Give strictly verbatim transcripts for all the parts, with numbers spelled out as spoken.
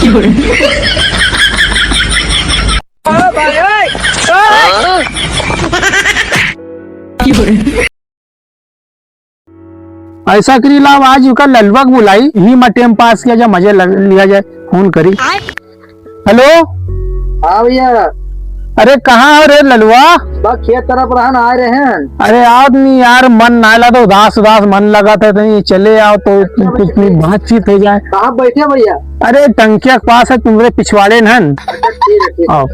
ऐसा करी, लाओ आज ओका ललुआ के बुलाई, इही मा time pass किया जाए, मजे लग, लिया जाए। फोन करी। हेलो। हाँ भैया। अरे कहाँ हो रे ललुआ? बस खेत तरफ रहन आए रहे हैं। अरे आओ नहीं यार, मन ना ला तो उदास उदास मन लगा था, तो ये चले आओ तो कुछ नहीं बातचीत हो जाए। कहाँ बैठे भैया? अरे टंकिया के पास है, तुम्हारे पिछवाड़े न हन। अच्छा, ठीक है, ठीक है। आओ।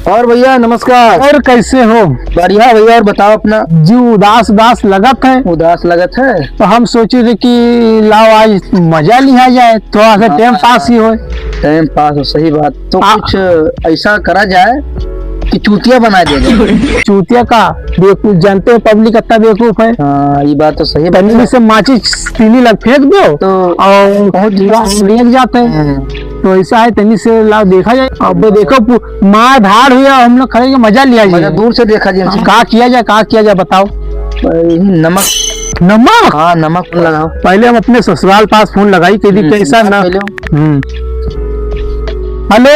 और भैया नमस्कार। और कैसे हो? बढ़िया भैया, और बताओ अपना। जी उदास उदास लगत है। उदास लगत है? तो हम सोचे थे कि लाओ आज मजा लिया जाए, थोड़ा सा हाँ। Time pass ही होए। Time pass हो, सही बात। तो आ- कुछ ऐसा करा जाए कि चूतिया बना दिया जाए। चूतिया का? बेवकूफ, जानते हो public कितना बेवकूफ है। हाँ, ये बात तो सही बात है। तनी से माचिस तीली लग फेंक दो तो और पहुंच जाओ। लेके जाते हैं। हम्म। तो ऐसा है, तनी से लाओ देखा जाए। अब देखो पु-, मार धाड़ हुआ, हम लोग खड़े के मजा लिया जाए। मजा दूर से देखा जाए। का किया जाए, का किया जाए बताओ। यही नमक। नमक? हाँ, नमक लगाओ। पहले हम अपने ससुराल पास फोन लगाई, कह दी हम्म, कैसा ना। पहले हम्म। हेलो,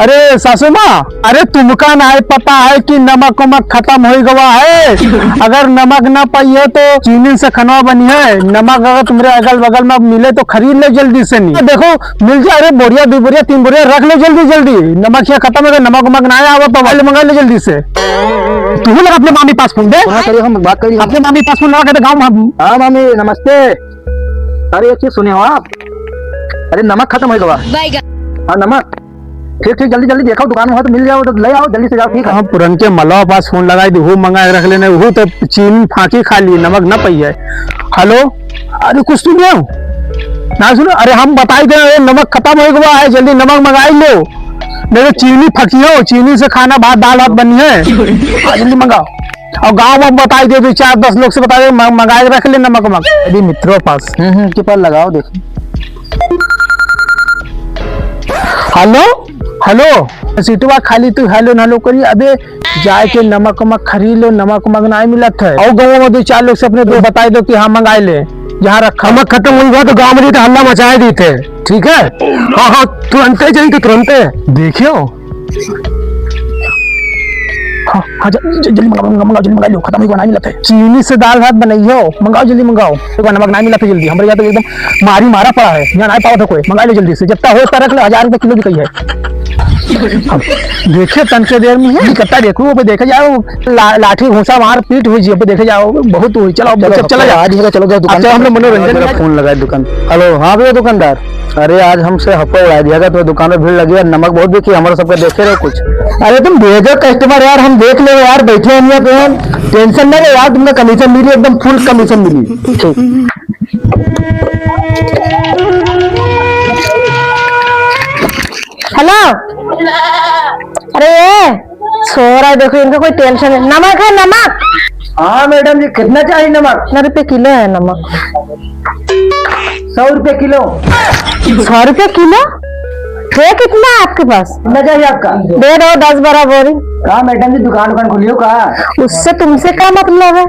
अरे सासू माँ, अरे तुमका नाय पता है कि नमक वमक खतम होइ गवा है। अगर नमक ना पाइए तो चीनी से खनवा बनी है। नमक अगर तुम्हरे अगल बगल मा मिले तो खरीद लो जल्दी से। नहीं देखो, मिल जाए, अरे बोरिया, दो बोरिया, तीन बोरिया रख लो जल्दी जल्दी। नमक यहाँ खतम होइ गवा, नमक वमक ना आवा तो मोबाइल मंगा लो जल्दी से। तू लगा अपने मामी पास फोन दे। हाँ, करिए, हम बात करिए। अपने मामी पास फोन लगा के दे गाँव मा। हाँ मामी, नमस्ते। अरे, एक चीज सुने हो आप? अरे, नमक खतम होइ गवा। बैगन। हाँ, नमक। ठीक, ठीक, जल्दी, जल्दी देखो, दुकान मा हो तो मिल जाओ, तो ले आओ, जल्दी से जाओ, ठीक है? हम पुरनके मलवा पास फोन लगाई दे, वो मंगा के रख लेने, वो तो चीनी फाँकी खा लिए, नमक ना पाइए। हेलो, अरे, कुछ सुनियो ना, सुनो, अरे, हम बताई दे, अरे, नमक खतम होइ गवा है, जल्दी नमक मंगाई लो, नहीं तो चीनी फकियो, चीनी से खाना, भात, दाल, भात बनी है। हाँ, जल्दी मंगाओ। और गाँव मा बताई दे, दो चार दस लोग से बताई दे, म-, मंगाए के रख ले नमक वमक। अभी मित्रों पास। हम्म, हम्म, के पास लगाओ, देखो। हेलो, हेलो, सीटवा खाली, तू हेलो न हेलो करी। अबे जाए के नमक वमक खरीद लो, नमक वमक नाहीं मिलत है। और गाँव मा दो चार लोग से अपने दो बताई दो कि हाँ मंगाए ले, जहाँ रखा। नमक खतम होइ गवा तो गाँव मा तो हल्ला मचाए देते, ठीक है? हाँ, हाँ, तुरंते जाई तो तुरंते। देखियो, हाँ, हाँ, ज-, ज-, जल्दी मंगा, मंगा, मंगा, जल्दी मंगा लो, खतम होइ गवा, नाहीं मिलत है। चीनी से दाल भात बनइहो, मंगाओ, जल्दी मंगाओ। देखो, नमक नाहीं मिलत है जल्दी, हमरे यहाँ तो एकदम मारी मारा पड़ा है, यहाँ नाहीं पावत है कोई, मंगा लो जल्दी से, जितना हो उतना रख लो, हजार रुपये किलो बिकई है। अब देखिए, तन के देर मा है, इकट्ठा देखो, वो पे देखे जाओ, ला-, लाठी घूंसा मार पीट हुई जी, अब देखे जाओ, बहुत हुई। चलो, अब चलो, चलो, चलो, चलो, आज ही का चलो, जाओ दुकान अब चलो, हम लोग मनोरंजन अब करें। फोन लगाए दुकान। हेलो, हाँ भैया दुकानदार, अरे आज हमसे हफ्फा उड़ा दिया का, तो दुकान में भीड़ लगी है, नमक बहुत बिकी, हमारा सबका देखे रहे कुछ। अरे तुम भेजो customer यार, हम देख लेंगे यार, बैठे हैं यहाँ पे हम, tension ना लो यार, तुमका commission मिली, एकदम full commission मिली। हेलो, अरे ये छोरा, देखो इनका कोई tension नहीं। नमक है, नमक? हाँ मैडम जी, कितना चाहिए नमक? कितना रुपये किलो है नमक? सौ रुपये किलो। सौ रुपये किलो? है कितना आपके पास? कितना चाहिए आपका? दे दो दस बारह बोरी। का मैडम जी, दुकान उकान खोलियो का? उससे तुमसे का मतलब है?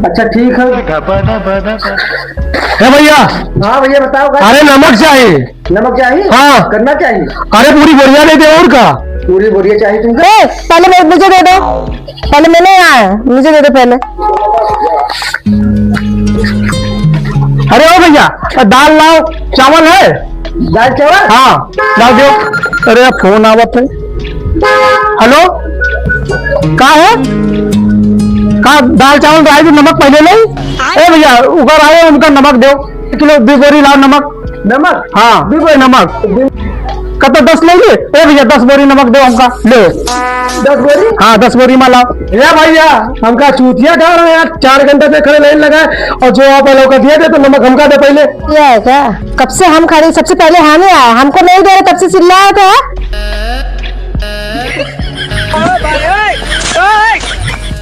अच्छा ठीक है। ए भैया। हाँ भैया बताओ का? अरे नमक चाहिए। नमक चाहिए? हाँ। कितना चाहिए? अरे पूरी बोरिया दे दे और का? पूरी बोरिया चाहिए तुमको? ए, पहले मैं, मुझे दे दो। पहले मैंने आया, मुझे दे दो पहले। अरे ओ भैया, दाल लाओ, चावल है? दाल चावल? हाँ, लाओ दो। अरे फोन आवत है। हेलो, का है? का दाल चावल रही, नमक पहले ले। ए भैया, उधर आए, उनका नमक दो। एक किलो दो बोरी लाओ नमक। नमक? हाँ, दो बोरी नमक। कत दस ले लिए? ए भैया, दस बोरी नमक दो हमका, ले। दस बोरी? हाँ, दस बोरी मा लाओ। ए भैया, हमका चूतिया डाल रहे हैं यार, चार घंटा से खड़े लाइन लगाए और जो आप लोग का दिया दे तो नमक हमका दे पहले। ये है क्या? कब से हम खड़े, सबसे पहले हम ही आए, हमको नहीं दे रहे, तब से चिल्ला रहे थे।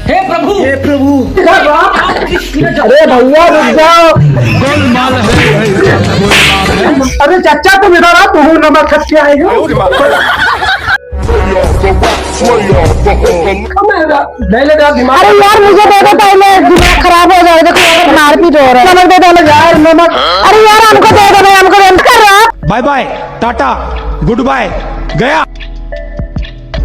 हे प्रभु, हे प्रभु। अरे भैया रुक जाओ। अरे चाचा तुम इधर आओ, तुम नमक खा के आए हो। नहीं ले रहा दिमाग। अरे यार मुझे दे दो पहले, दिमाग खराब हो जाएगा, देखो यहाँ पर मारपीट हो रहा है। नमक दे दो ना यार, नमक। Bye bye, tata, goodbye, गया।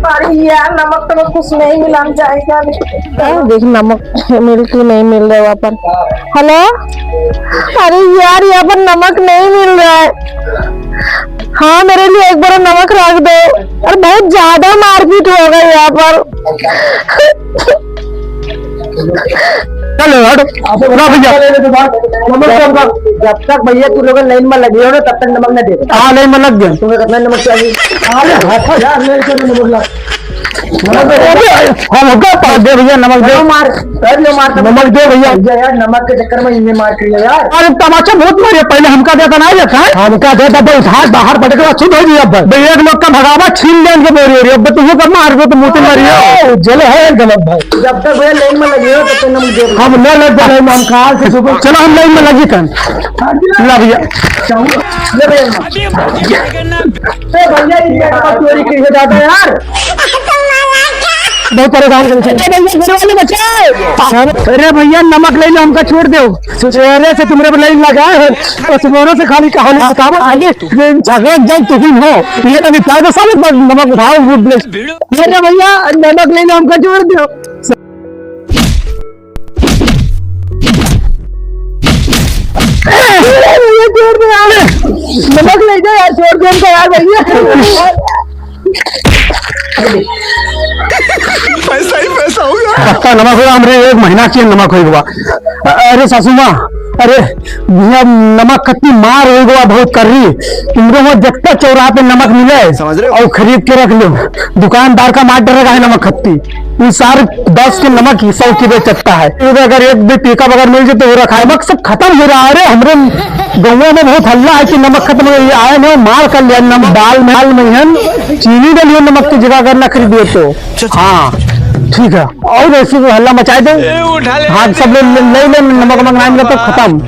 अरे यार, नमक तो कुछ नहीं मिला, हम जाएगा अभी। हाँ, देख, नमक मिल कि नहीं मिल रहा है पर। हेलो, अरे यार, यहाँ पर नमक नहीं मिल रहा है। हाँ, मेरे लिए एक बोरा नमक रख दो। अरे, बहुत ज्यादा मारपीट हो गई यहाँ पर। चलो, हटो। ना भैया। जब तक भैया तू लोग लाइन में लगे हो ना, तब तक नमक ना दे। हाँ, लाइन में लग गए। तुम्हें कितना नमक चाहिए? अरे, हटो यार, ले चलो नमक ला। नमक दे। अबे, हम का पास दे भैया, नमक दे। चलो मार, कर लो मार, नमक दे भैया। भैया यार, नमक के चक्कर में इन्हें मार के लिया यार। अरे, तमाचा बहुत मारे, पहले हमका देता ना, ये था। हमका देता, भाई, उधार बाहर पटक के शुद्ध हो गई अब। भाई, एक लोग का भगावा, छीन ले इनके बोरी, बोरी। अब तुमको कब मार दो, तो मुंह पे मारियो। ओ, जेल है एकदम अब भाई। जब तक भैया लाइन में लगे हो, तब तक नमक दे। हम ले लेते हैं, हम काल से सुबह। चलो, हम लाइन में लगी तन। ला भैया। ले भैया। ए भैया, ये क्या चोरी की है दादा यार? बहुत परेशान कर रहे हैं। अरे भैया, मेरे वाले बच्चे। अरे भैया, नमक ले लो, हमका छोड़ दो। सुबेरे से तुम्हारे पर लाइन लगा है और सुबेरे से खाली कहानी बताओ। आगे ये झगड़ा जब तुम हो, ये तो निपटा दो सारे, बस नमक उठाओ, वो प्लेट। अरे भैया, नमक ले लो, हमका छोड़ दो। भैया, छोड़ दो यार। नमक ले जाओ यार, छोड़ दो हमको यार भैया। पैसा ही पैसा होगा। पक्का नमक होगा, हमरे एक महीना के नमक होगा। अरे सासू माँ, अरे भैया, नमक खत्ती मार होगा बहुत कर रही। तुमरे वहाँ जितना चौराहा पे नमक मिले, समझ रहे हो? और खरीद के रख लो। दुकानदार का मार डरेगा है नमक खत्ती। ये सारे दस के नमक ही सौ की बेचता है। अगर एक भी टीका बगैर मिल जाए तो वो रखा है। नमक सब खत्म हो रहा है। अरे, हमरे गाँव में बहुत हल्ला है कि नमक खत्म हो गया है। मार कर लिया नमक, दाल में, दाल में है, चीनी डालिए नमक की जगह अगर ना खरीदिए तो। हाँ, ठीक है। और ऐसे तो हल्ला मचाए दो। हाँ, सब ले, ले, ले, ले, नमक वमक ना मिला तो खत्म।